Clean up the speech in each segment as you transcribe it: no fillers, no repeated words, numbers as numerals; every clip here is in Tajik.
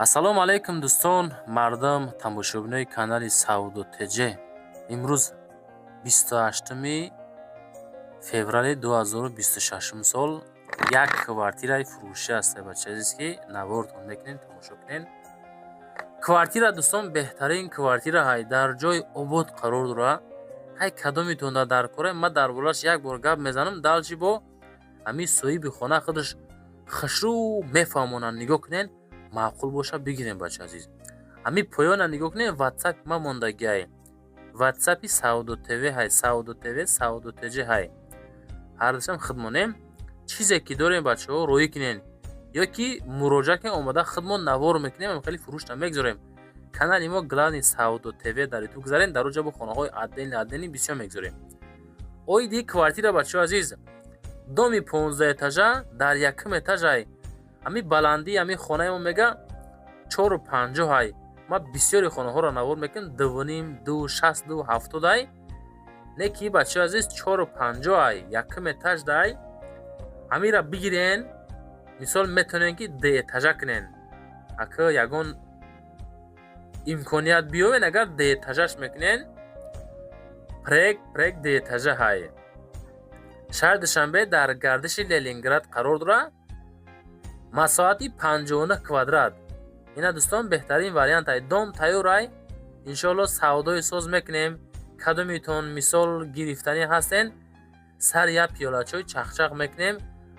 Ассалому алайкум, дӯстон, мардум, тамошобинои канали Савдо ТЖ. Имрӯз 28 феврали 2026 сол як квартираи фурӯшӣ аст, бачаи азиз, ки навортон мекунем, тамошо кунед. Квартира, дӯстон, беҳтарин квартира ҳай, дар ҷои обод қарор дорад. Ҳай, кадомитон дар кора, ман дар борааш як бор гап мезанам, дальше бо ҳамин соҳиби хона худаш хушрӯ мефаҳмонад. Нигоҳ кунед, маъқул боша, бигирем, бача азиз. Ҳамин поёна нигоҳ кунед, ватсапи ман мондагиай, ватсапи Савдо ТВ ҳай, Савдо ТВ, Савдо ТЖ ҳай, ҳардушам худмонем. Чизе ки дорем, бачаҳо, роҳӣ кунед ё ки муроҷиат кунед, омода худмон навор мекунем, хеле фурӯшта мегузорем. Канали мо главный Савдо ТВ дар Ютуб гузарем, дар оҷа бо хонаҳои отдельный отдельный бисёр мегузорем. Оиди квартира, бачаҳо азиз, доми 15 этажа, дар якум этажай. Ҳамин баландии ҳамин хонаи мо мега 4,50 ҳай. Ма бисёри хонаҳоро навор мекунем, дувним, ду, шаст, ду, ҳафтод ай, не ки, бачаҳо азиз, 4,50 ай, якум этаж дай. Ҳаминра бигирен, мисол, метавонем ки дуэтажа кунен, ака ягон имконият биёбен, агар дуэтажаш мекунен. Проект дуэтажа ҳай, шаҳри Душанбе, дар гардиши Ленинград қарор дорад, масоҳати 59 квадрат. Ина, дӯстон, беҳтарин вариант ай, дом тайёр ай. Иншоалло, савдои соз мекунем. Кадомитон, мисол, гирифтанӣ ҳастен, сар як пиёлачой чахчах мекунем,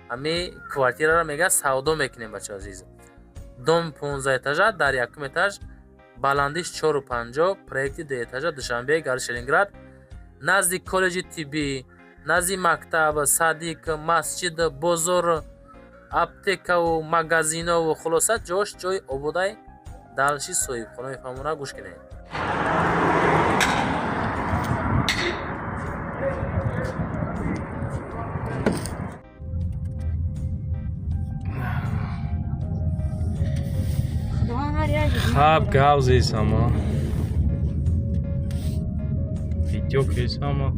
ҳами квартираро мега савдо мекунем, бача азиз. Дом 15 этажа, дар якум этаж, баландиш 4,50, проекти дуэтажа, Душанбе, гардиши Ленинград, назди коллеҷи тиббӣ, назди мактаб, садик, масҷид, бозор, аптекаву магазинову, хулоса, ҷош ҷои ободай. Дальше соҳибхона мефаҳмона, гӯш кунед. Хаб гавзесама видео кесама.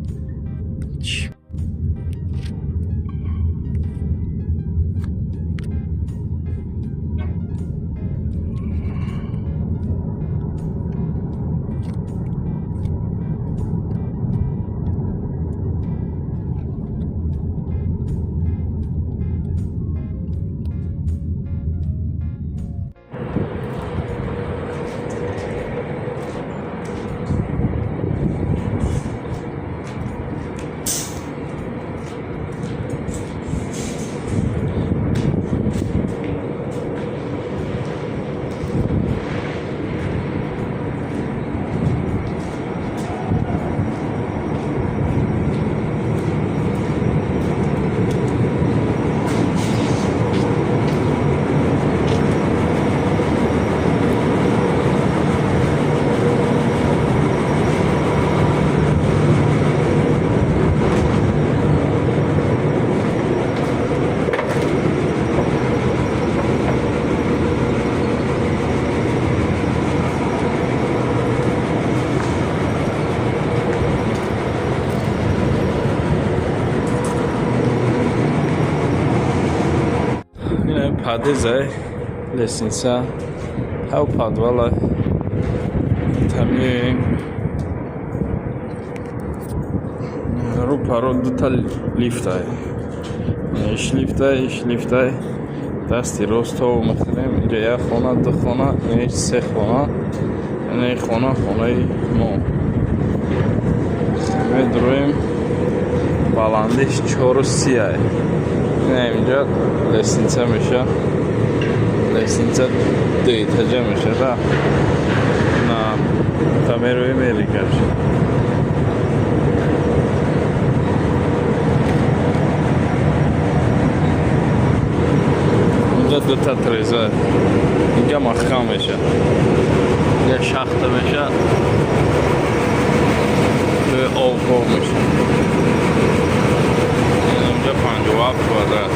Подъезд, лестница, ҳав подвала тамием. Рӯ паро дута лифтай, иш лифтай, иш лифтай. Дасти рост то мехӯрем, инҷа як хона, ду хона, ин се хона, ин хона хонаи мо. Медроем, баландиш 4,30 ай. Инҷа лестница меша, лестница дуэтажа меша, на та мерои мерикаш. Инҷа дута треза, инҷа маҳкам меша, инҷа шахта меша, ҷои обгоҳ меша. Инҷа 57 квадрат.